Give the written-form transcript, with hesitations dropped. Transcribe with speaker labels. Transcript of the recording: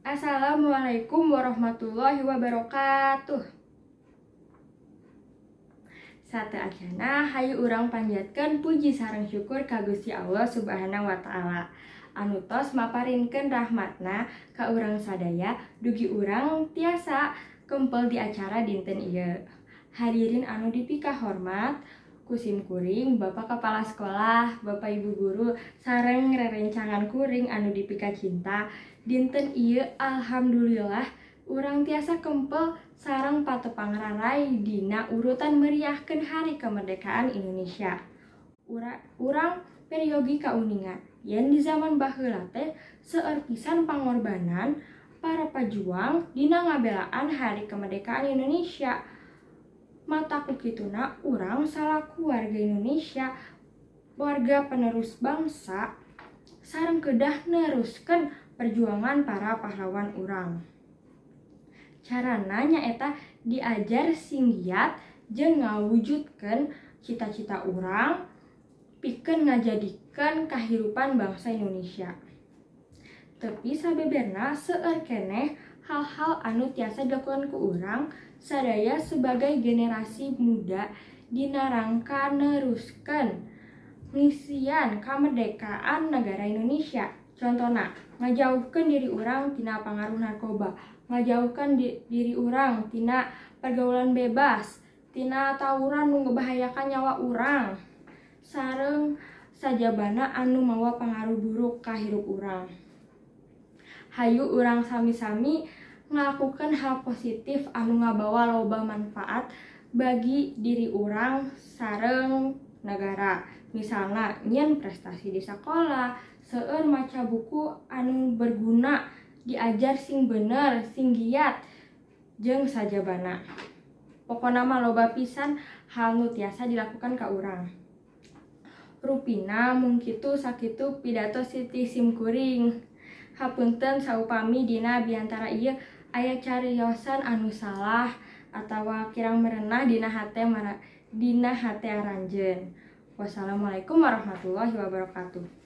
Speaker 1: Assalamualaikum warahmatullahi wabarakatuh. Sateuacanna hayu urang panjatkeun puji sareng syukur ka Gusti Allah Subhanahu wa Ta'ala anu tos maparinkeun rahmatna ka urang sadaya dugi urang tiasa kempel di acara dinten ieu. Hadirin anu dipika hormat ku sim kuring, Bapak Kepala Sekolah, Bapak Ibu Guru, sareng rerencangan kuring anu dipika cinta. Dinten ieu alhamdulillah urang tiasa kempel sareng patepang raray dina urutan meriahkeun Hari Kemerdekaan Indonesia. Urang peryogi kauninga yen di zaman baheula teh seueur pisan pangorbanan para pajuang dina ngabelaan Hari Kemerdekaan Indonesia. Matak ku kituna urang salaku warga Indonesia, warga penerus bangsa, sareng kedah neruskeun perjuangan para pahlawan urang. Carana nyaeta diajar sing giat jeung ngawujudkeun cita-cita urang pikeun ngajadikeun kahirupan bangsa Indonesia. Tapi sabeberna seueur keneh hal-hal anu tiasa dilakukan ku urang sadaya sebagai generasi muda dina rangka neruskeun ngisian kemerdekaan negara Indonesia. Contohna, ngajauhkeun diri urang tina pangaruh narkoba, ngajauhkan diri urang tina pergaulan bebas, tina tawuran nu ngebahayakan nyawa urang, sareng sajabana anu mawa pangaruh buruk ka hirup urang. Hayu urang sami-sami ngalakukan hal positif anu ngabawa loba manfaat bagi diri urang sareng negara. Misalnya nyieun prestasi di sekolah, seueur maca buku anu berguna, diajar sing bener, sing giat, jeung sajabana. Pokona mah loba pisan hal nu tiasa dilakukan ka urang. Rupina mung kitu sakitu pidato ti sim kuring. Hapunten saupami dina biantara ieu aya cariosan anu salah atawa kirang merenah dina hate aranjeun. Wassalamualaikum warahmatullahi wabarakatuh.